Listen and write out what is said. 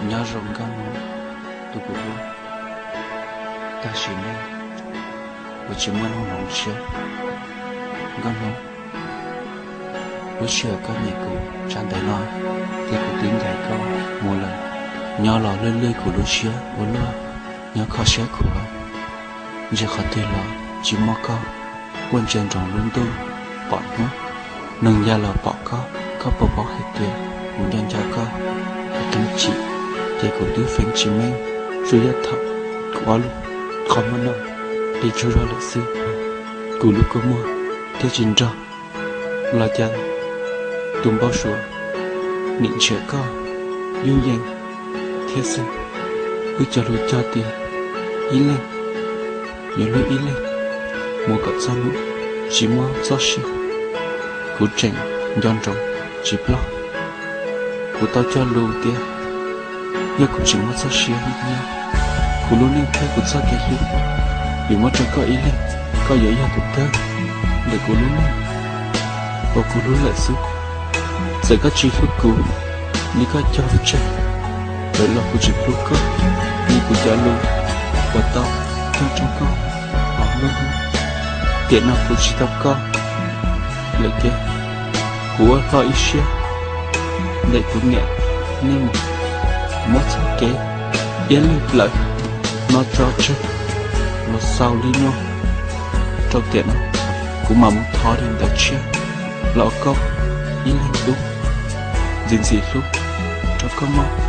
Nyob zoo Nkauj Hnub, tus kuv hlub. Tam sim no kuv tsis muaj lub hloov siab. Nkauj Hnub, lub sij hawm koj nyiam kuv tsam ntawd no, ces kuv twb ncaim koj mus lawm. Nyob los lwj lwj kuv lub siab ua luaj, nyob kho siab khuav, ntsia qhov twg los tsis muaj koj. Quaj ntsia nroos lub ntuj pom hnub, neeg ya los pom koj, koj puas paub hais tias kuv nco nco koj, kuv teeb chim, ces kuv twb feeb tsis meej, tsuas yog thaum kuv ob lub qhov muag no li tsaug zog lawm xwb. Kuv lub kua muag thiaj tsis nrog los cas tus npau suav nim nrhiav koj yooj yim thiab xwb. Wb cog lus cog tias ib leeg yuav hlub ib leeg mus kom txog hnub tsis muaj txoj sia. Kuv tseem nco ntsoov tsis ploj. Kuv tau cog lus tias yog kuv tseem muaj txoj sia nyob, kuv lub neej thiab kuv txoj kev hlub yuav muab rau koj ib leeg, koj yuav yog tus kawg ntawm kuv lub neej uas kuv hlub lawm xwb. Txawm koj tsis hlub kuv li koj cog tseg, txawm los kuv tseem hlub koj li kuv cov lus uas tau cog rau koj hauv lub hnub. Tiam no kuv tsis tau koj lawm ces kuv ua hlo ib siab ntaim kuv niam nej mus muab txoj kev iab lwj plawv no tso tseg los xaus li no rau tiam no. Kuv mam mus thov daim ntawv tshiab los ua koj ib leeg tub ntxim ntxim hlub rau koj mog.